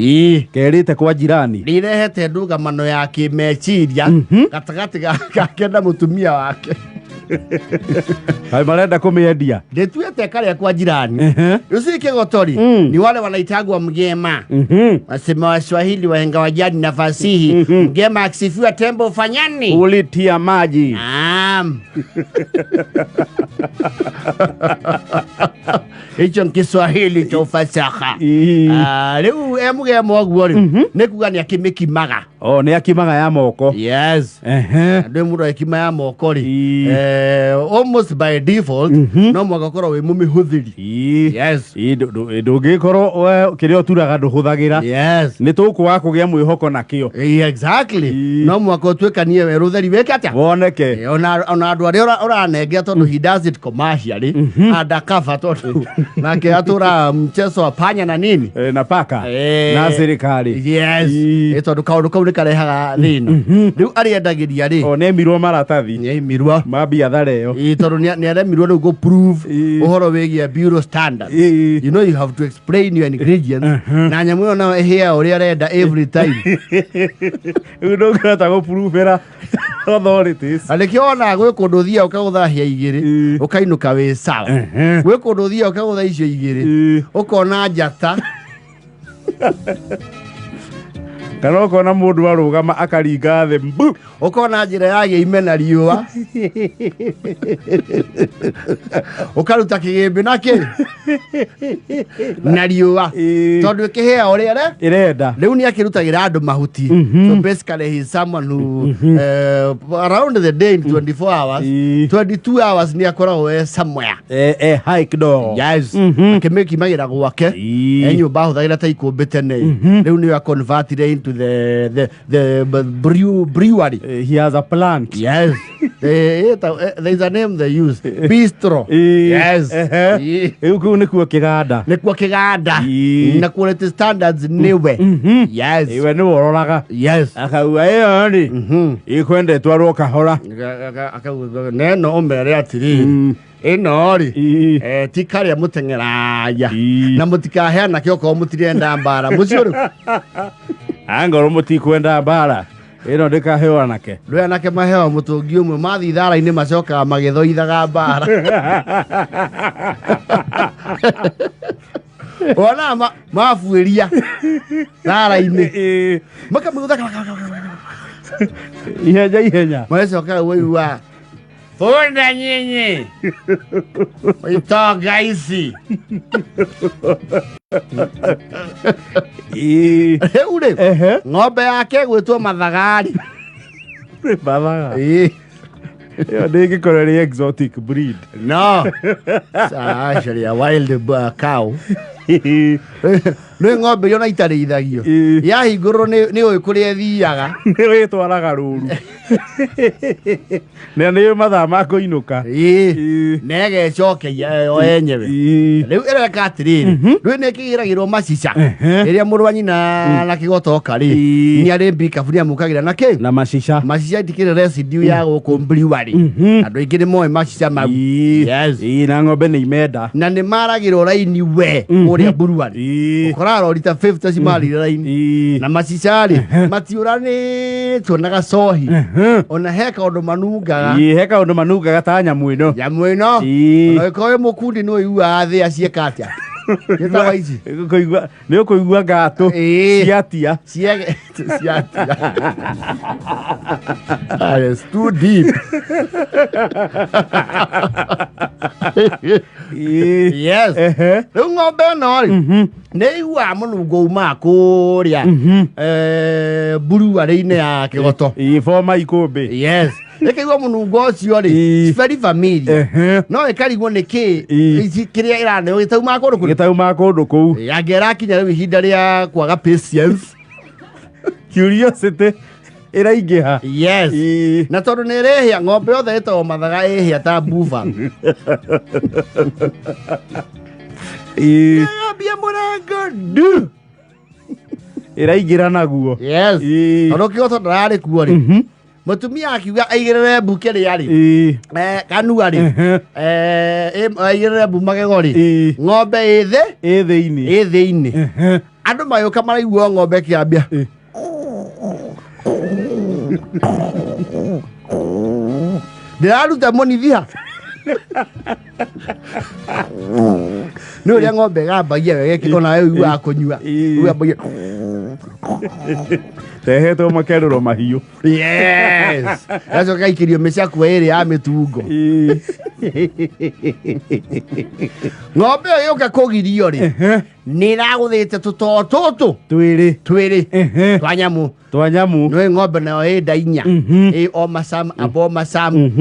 Ĩĩ. Kerĩte kwa jirani. Nĩirehete ndũgamano ya kĩmeciria gatagatĩ gake na mũtumia wake. Kaĩ marenda kũmĩendia? Ndĩtuĩte karĩa kwa jirani. Rĩu si kĩgotori ni wale wanaitagwa mgema. Wasema Waswahili wahenga wajani na fasihi. Mgema akisifiwa tembo ufanyani? Ulitia maji. Naam. Hicho ni Kiswahili cha ufasaha. Ah, rĩu e mũgema ũguo rĩ nĩ kuga nĩ akĩmĩkimaga. O nĩ akimaga ya moko. Yes. Andũ mũndũ agĩkima ya moko rĩ, almost by default no mũhaka ũkorwo wĩ mũmĩhũthĩri. Yes. Ndũngĩkorwo we kĩrĩa ũturaga ndũhũthagĩra. Yes. Nĩ tũkwaga kũgĩa mwĩhoko nakĩo. Exactly. Ii. No mũhaka ũtuĩkanie werũ ũtheri wĩke atĩa? Woneke. Ona andũ arĩa ũranengera tondũ he does it commercially, undercover, tondũ nake atũraga mchezo wa panya na nini. Na paka. Na thirikari. Yes. Tondũ kaũndũ kau nĩ karehaga thĩna. Rĩu arĩendagĩria rĩ, O nĩemirwo maratathi nĩaimirwo. Ma biathara ĩyo. Ĩ, tondũ nĩaremirwo rĩu gũ prove ũhoro wĩgiĩ bureau standards. You know you have to explain your ingredients, na nyamũ ĩyo nayo ĩhĩaga ũrĩa arenda every time. Rĩu ndũngĩhota gũpurubĩra authorities. Na nĩkĩo wonaga gwĩ kũndũ ũthiaga ũkagũtha hĩa igĩrĩ, ũkainũka wĩ sawa. Gwĩ kũndũ ũthiaga ũkagũtha icio igĩrĩ, ũkona njata. Kana ũkona mũndũ arũgama akaringa thĩ mbu. Ũkona njĩra ya gĩime na riũa, ũkaruta kĩgĩmbĩ na kĩ na riũa, tondũ ĩkĩhĩa ũrĩa re ĩrenda. Rĩu nĩ akĩrutagĩra andũ mahuti. So basically he is someone who around the day, in 24 hours, 22 hours nĩ akoragwo e somewhere. E high kidogo. Yes, akĩmĩkimagĩra gwake. E nyũmba ahũthagĩra ta ikũmbĩ tene, rĩu nĩyo aconvertire into the brewery. He has a plant. Yes. There is a name they use. Bistro. Yes. Rĩu kũu nĩkuo kĩganda. Nĩkuo kĩganda. Na quality standards nĩwe. Yes. Iwe nĩwe ũroraga. Yes. Akauga ĩyo rĩ ĩkwenda ĩtwarwo kahora. Akauga neno ũmere atĩrĩrĩ, ĩno rĩ, ti karĩa mũteng'eragia na mũtikaheana kĩo okorwo mũtirenda mbara mũciĩ ũrĩkũ. Angorwo mũtikwenda mbara ĩno ndĩkaheo anake. Ndũĩ anake maheo mũtũngi ũmwe mathiĩ thara-inĩ macokaga magĩthoithaga mbara. Wonaga mabuĩria thara-inĩ makamĩgũtha Ihenya ihenya. Magacoka waigua bunda nyinyi itonga ici. Rĩu rĩ, ng'ombe yake ĩgwĩtwo mathagari. Mathaga. Ĩĩ. Ĩyo ndĩngĩkorwo ĩrĩ exotic breed. No. It's actually a wild cow. Nĩ ng'ombe iria ona itarĩithagio. Yahingũrwo nĩ ũĩ kũrĩa ĩthiaga. Nĩ wĩtwaraga rũru na nĩ mathaa ma kũinũka. Ĩĩ. Na ĩgecokeria yo yenyewe. Rĩu ĩreka atĩrĩrĩ, rĩu nĩ ĩkĩgĩragĩrwo macica. Rĩrĩa mũrũ wa nyina na kĩgotoka rĩ, nĩ arĩ mbikabu nĩ amũkagĩra na kĩ? Na macica. Macica itikĩrĩ residue ya gũkũ brewery. Andũ aingĩ nĩ moĩ macica mau. Yes. Na ng'ombe nĩ imenda. Na nĩ maragĩrwo raini we kũrĩa brewery. Ũkoraga rori ta 50 cimarire raini. Na macica rĩ, matiũranĩtwo na gacohi. Ona he kaũndũ manungaga. Ĩĩ, he kaũndũ manungaga ta nyamũ ĩno. Nyamũ ĩno. Ona ũngĩkorwo wĩ mũkundi nĩ ũiguaga thĩa ciĩka atĩa. Gĩtagwo ici. Kũigua nĩ ũkũigua ngatũ ciatia. Ciege ciatia. Ah, it's too deep. Yes. Rĩu ng'ombe ĩno rĩ, nĩ iguaga mũnungo umaga kũrĩa brewery-inĩ ya Kĩgoto. Ĩĩ, boma ikũmbĩ. Yes. Ĩkaigua mũnungo ũcio rĩ, it's very familiar. No ĩkarigwo nĩ kĩ ici kĩrĩa ĩraneo gĩtaumaga kũndũ kũrĩkũ. Gĩtaumaga kũndũ kũu. Angĩ ĩrakinya rĩu ihinda rĩa kwaga patience. Curiosity ĩraingĩha. Yes. Na tondũ nĩ ĩrĩhĩa, ng'ombe yothe ĩtagwo mathaga ĩhĩa ta buba. Ĩgambia mũrango ndu. Ĩraingĩra naguo. Yes. Tondũ kĩgoto ndararĩ kuo rĩ, mũtumia akiuga aigĩrĩre mbu kĩrĩa rĩ, kanua rĩ, aigĩrĩre mbu magego rĩ, ng'ombe ĩ thĩ. Ĩ thĩinĩ. Ĩ thĩinĩ. Andũ magĩũka maraigua ng'ombe ĩkĩambia. Ndĩraruta mũnithia. Nĩ ũrĩa ng'ombe ĩgambagia wega ĩkĩ- ona we ũiguaga kũnyua. Ũgambagia. Tehetwo makerũro mahiũ. Yes. Gacoka gaikĩrio mĩcakwe ĩrĩ ya mĩtungo. Ng'ombe ĩyo yũka kũgirio rĩ, nĩ ĩragũthĩte tũtoo tũtũ Twĩrĩ. twĩrĩ twa nyamũ. Twa nyamũ. Nĩ ng'ombe nayo ĩ nda inya. Ĩ omasam, abomasam,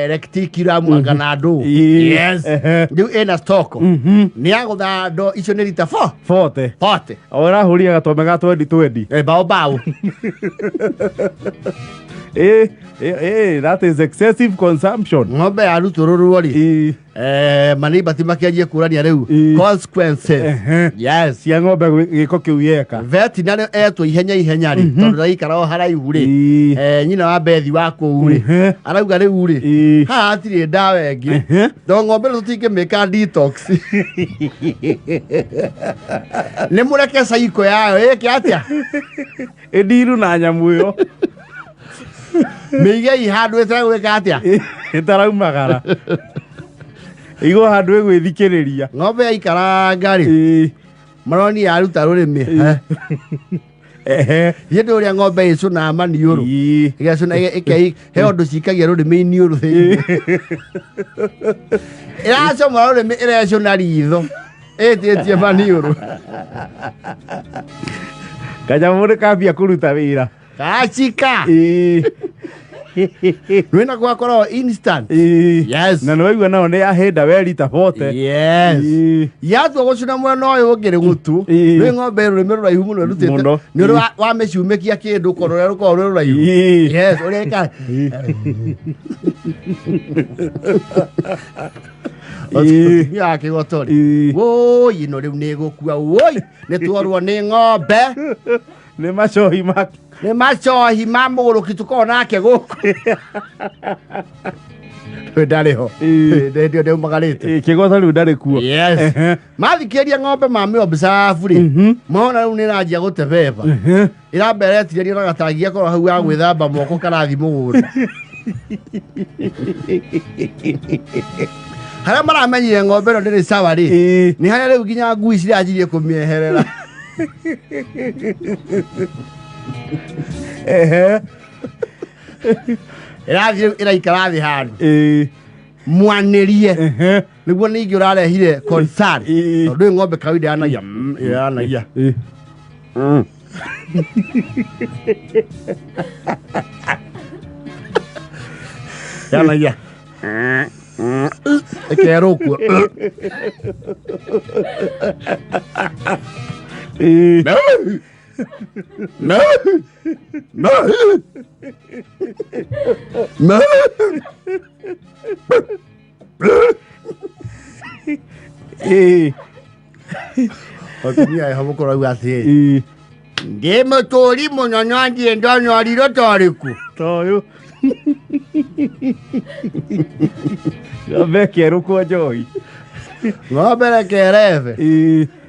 recticulum, anga na ndũ. Yes. Rĩu ĩna stock. Nĩ yagũtha ndoo icio nĩ rita 4. Bote. Bote. O ĩrahũria gatome ga twendi twendi. Bao bao. That is excessive consumption. Ng'ombe yarutũrũrwo rĩ. Maneiba ti makĩanjie kũrania rĩu consequences. Yes. Cia ng'ombe gĩko kĩu yeka. Veterinary etwo ihenya ihenya rĩ, tondũ ndaikara o haraihu rĩ. Nyina wa Bethi wa kũu rĩ, arauga rĩu rĩ, haha hatirĩ ndawa ĩngĩ. Tondũ ng'ombe ĩno tũtingĩmĩka detox. Nĩ mũreke cycle yayo ĩke atĩa? Ĩndiru na nyamũ ĩyo. Mĩigei handũ ĩtegwĩka atĩa? Ĩtaraumagara. Igwo handũ ĩgwĩthikĩrĩria. Ng'ombe yaikaranga rĩ, maroni yaruta rũrĩmĩ. Hĩndĩ ũrĩa ng'ombe ĩcũnaga maniũrũ. Ĩgacũna he ũndũ cikagia rũrĩmĩ iniũrũ thĩinĩ. Ĩracomora rũrĩmĩ ĩrecũna ritho. Ĩtĩtie maniũrũ. Kanyamũ nĩ kambia kũruta wĩra. Kacika. Rwĩna gwakorwo instant. Yes. Na nĩ waigua nao nĩ yahĩnda we rita bote. Yes. Yatua gũcuna mwena ũyũ ũngĩ rĩ gũtu. Rwĩ ng'ombe rũrĩmĩ rũraihu mũno ĩrutĩte. Mũno. Nĩ ũrĩ wamĩcumĩkia kĩndũ ũkona ũrĩa rũkoragwo rwĩ rũraihu. Yes, ũrĩa ĩka. Mũtumia wa kĩgoto rĩ. Wũi ĩno rĩu nĩ ĩgũkua wũi nĩ tuorwo nĩ ng'ombe. Nĩ macohi ma nĩ macohi ma mũgũrũki tũkorwo nake gũkũ. Ndarĩ ho. Hĩndĩ ĩyo ndaumagarĩte. Kĩgoto rĩu ndarĩ kuo. Yes. Mathikĩria ng'ombe mamĩ observe rĩ, mona rĩu nĩ ĩranjia gũtebeba. Ĩramba ĩretirĩria na gatangi gakorwo hau ga gwĩthamba moko karathi mũgũnda. Harĩa maramenyire ng'ombe ĩno ndĩrĩ sawa rĩ, nĩ harĩa rĩu nginya ngui ciranjirie kũmĩeherera. Ĩrathiĩ rĩu ĩraikara thĩ handũ. Mwanĩrie. Nĩguo ningĩ ũrarehire concern. Tondũ ĩ ng'ombe kawaida yanagia, yanagia. Yanagia. Ĩkerũkwo. No. No. No. Atumia eho mũkũrũ auga atĩrĩ, ndĩ mũtũri mũno no ndirĩ ndona ũrirũ ta ũrĩkũ. Ta ũyũ. Ng'ombe ĩkerũkwo njohi. Ng'ombe reke ĩrebe.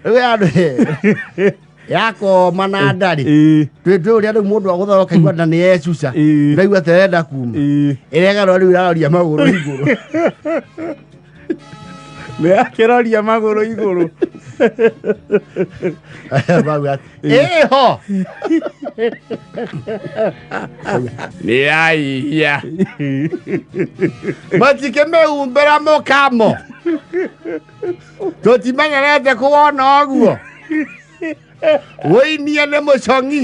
Rĩu andũ yakoma na ndarĩ. Twĩ twĩ ũrĩa rĩu mũndũ agũthaga ũkaigua nda nĩ yecuca. Ũraigua ta ĩrenda kuma. Ĩregarũra rĩu ĩraroria magũrũ igũrũ. Nĩ yakĩroria magũrũ igũrũ. Mauga atĩ, ĩho. Nĩ yaihia. Matikĩmĩhumbĩra mũkamo. Tũtimenyerete kuona ũguo. Wũinie nĩ mũcong'i.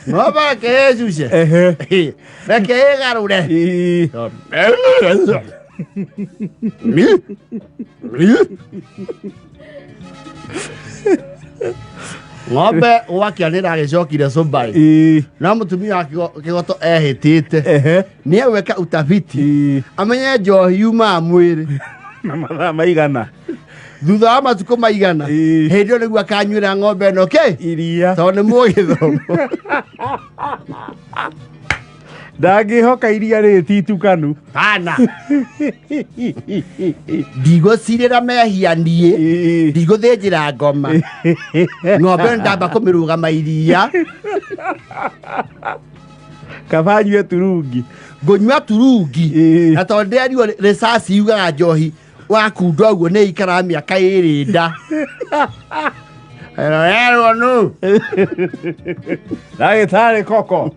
Ng'ombe reke ĩcuce. Reke ĩgarũre. Ng'ombe gwakĩa nĩ ĩragĩcokire Subai. No mũtumia wa kĩgoto ehĩtĩte. Nĩ egwĩka utafiti. Amenye njohi yumaga mwĩrĩ. Na mathaa maigana. Thutha wa matukũ maigana, hĩndĩ ĩyo nĩguo akanyuĩra ng'ombe ĩno kĩ iria. Tondũ nĩ mũgĩthomo. Ndangĩhoka iria rĩrĩ ti itukanu. Kana ndigũcirĩra mehia niĩ. Ndigũthĩnjĩra ngoma ng'ombe ĩno, ndamba kũmĩrũgama iria. Kaba anyue turungi. Ngũnyua turungi. Na tondũ ndĩrerirwo rĩcaci yugaga njohi wakunda ũguo nĩ ikaraga mĩaka 2 nda erwo nũ. Ndagĩtarĩ koko.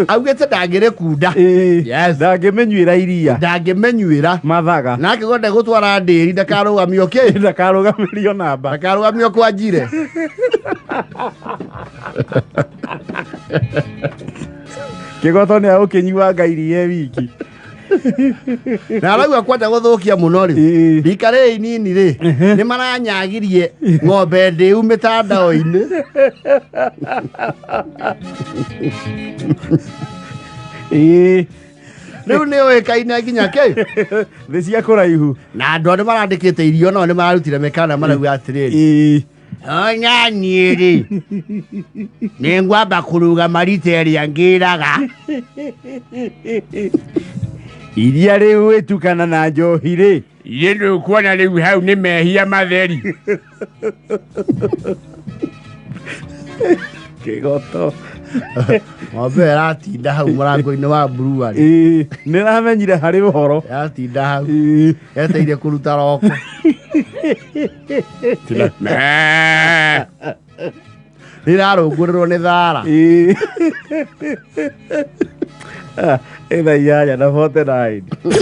Augĩte ndangĩrĩkunda. Yes. Ndangĩmĩnyuĩra iria. Ndangĩmĩnyuĩra. Mathaga. Nake gwenda gũtwara ndĩri ndakarũgamio kĩ. Ndakarũgamĩrio namba. Ndakarũgamio kwa njire. Kĩgoto nĩ agũkĩnyuanga iria e wiki. Na arauga kwanja gũthũkia mũno rĩ, rika rĩrĩ inini rĩ, nĩ maranyagirie ng'ombe ndĩu mĩtandao-inĩ. Rĩu nĩ ũĩkaine nginya kĩ. Thĩ cia kũraihu. Na andũ arĩa marandĩkĩte irio nao nĩ mararutire mĩkana, marauga atĩrĩrĩ, ona niĩ rĩ, nĩ ngwamba kũrũgama rita ĩrĩa ngĩraga. Iria rĩu ĩtukana na njohi rĩ. Irĩ ndũkuona rĩu hau nĩ mehia matheri. Kĩgoto. Ng'ombe ĩyo ĩratinda hau mũrango-inĩ wa brewery. Nĩ ramenyire harĩ ũhoro. Ĩratinda hau eteire kũruta roko. Meh. Rĩrarũngũrĩrwo nĩ thara. Ĩtha 8:49.